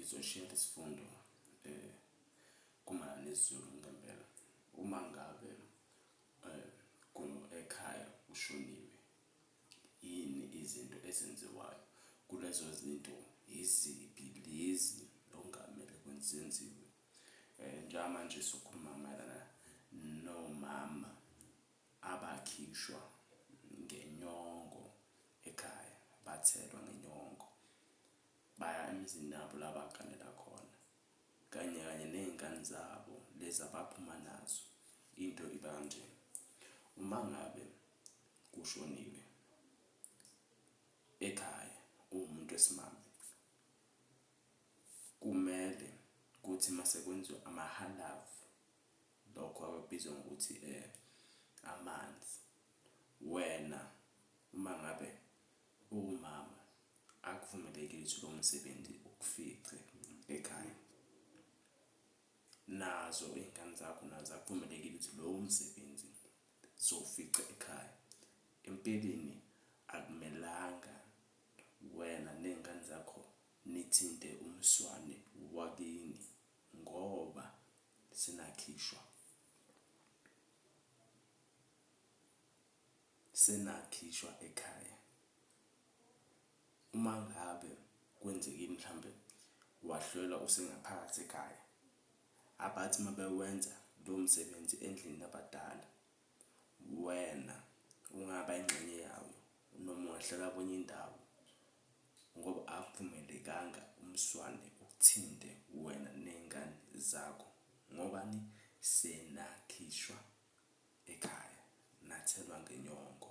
Ngizoshiya lesifundo kumayelana nesiZulu ngempela. Uma ngabe ekhaya kushoniwe, yini izinto ezenziwayo? Kulezo zinto yiziphi lezi okungamele zenziwe? Njengamanje sokhuluma mayelana nomama abakhishwa ngenyongo ekhaya, bathelwa ngenyongo baya emizini yabo la baganela khona kanye kanye ney'ngane zabo lezi abaphuma nazo. Into iba kanje, uma ngabe kushoniwe ekhaya uwumuntu wesimame kumele kuthi mase kwenziwa amahalavu lokho abakubizwa ngokuthi amanzi, wena uma ngabe uwumama akuvumelekile ukuthi lowo msebenzi ukufice ekhaya. Nazo iy'ngane zakho nazo akuvumelekile ukuthi lowo msebenzi ziwufice ekhaya. Empeleni akumelanga wena ney'ngane zakho nithinte umswane wakini ngoba senakhishwa, senakhishwa ekhaya. Uma ngabe kwenzekile mhlambe wahlelwa usengaphakathi ekhaya, abathi uma bewenza lowo msebenzi endlini yabadala, wena ungaba ingxenye yawo noma ungahlala kwenye indawo ngoba akuvumelekanga umswane ukuthinte wena ney'ngane zakho ngobani? Senakhishwa ekhaya nathelwa ngenyongo.